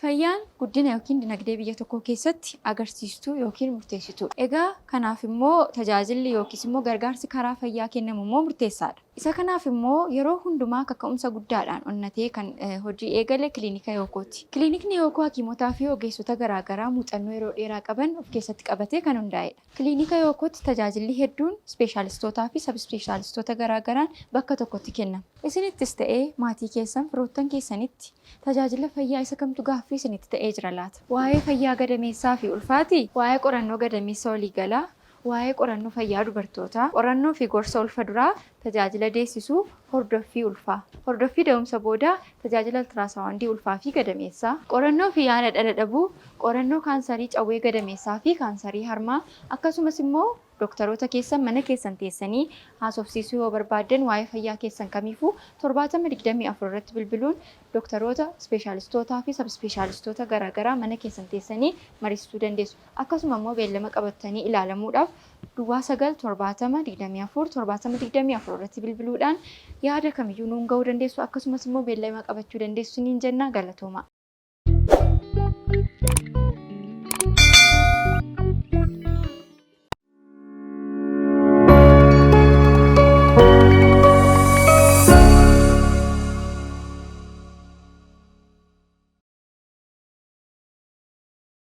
Fayyaan guddina yookiin dinagdee biyya tokkoo keessatti agarsiistuu yookiin murteessituudha. Egaa kanaaf immoo tajaajilli yookiis immoo gargaarsi karaa fayyaa kennamu immoo murteessaadha. Isa kanaaf immoo yeroo hundumaa kaka'umsa guddaadhaan onnatee kan hojii eegale Kiliinika Yookooti. Kiliinikni Yookoo hakiimotaa fi ogeessota garaa garaa muuxannoo yeroo dheeraa qaban of keessatti qabatee kan hundaa'edha. Kiliinika Yookootti tajaajilli hedduun ispeeshaalistootaa fi sabispeeshaalistoota garaa garaan bakka tokkotti kennama. Isinittis ta'ee maatii keessan, firoottan keessanitti Tajaajila fayyaa isa kamtu gaaffii isinitti ta'ee jira laata? Waa'ee fayyaa gadameessaa fi ulfaatii? Waa'ee qorannoo gadameessa waliigalaa? Waa'ee qorannoo fayyaa dubartootaa? Qorannoo fi gorsa ulfa duraa? Tajaajila deessisuu? Hordoffii ulfaa? Hordoffii da'umsa boodaa? Tajaajila altiraasaawundii ulfaa fi gadameessaa? Qorannoo fi yaala dhala dhabuu? Qorannoo kaansarii cawwee gadameessaa fi kaansarii harmaa? Akkasumas immoo Doktaroota keessan mana keessan teessanii haasofsiisuu yoo barbaaddan waa'ee fayyaa keessan kamiifuu 70 24 irratti bilbiluun doktaroota, ispeeshaalistootaa fi sabispeeshaalistoota garaa garaa mana keessan teessanii mariisisuu dandeessu. Akkasuma immoo beellama qabattanii ilaalamuudhaaf duwwaa 9 70 24 70 24 irratti bilbiluudhaan yaada kamiyyuu nuun ga'uu dandeessu. Akkasumas immoo beellama qabachuu dandeessu isiniin jenna. Galatoomaa.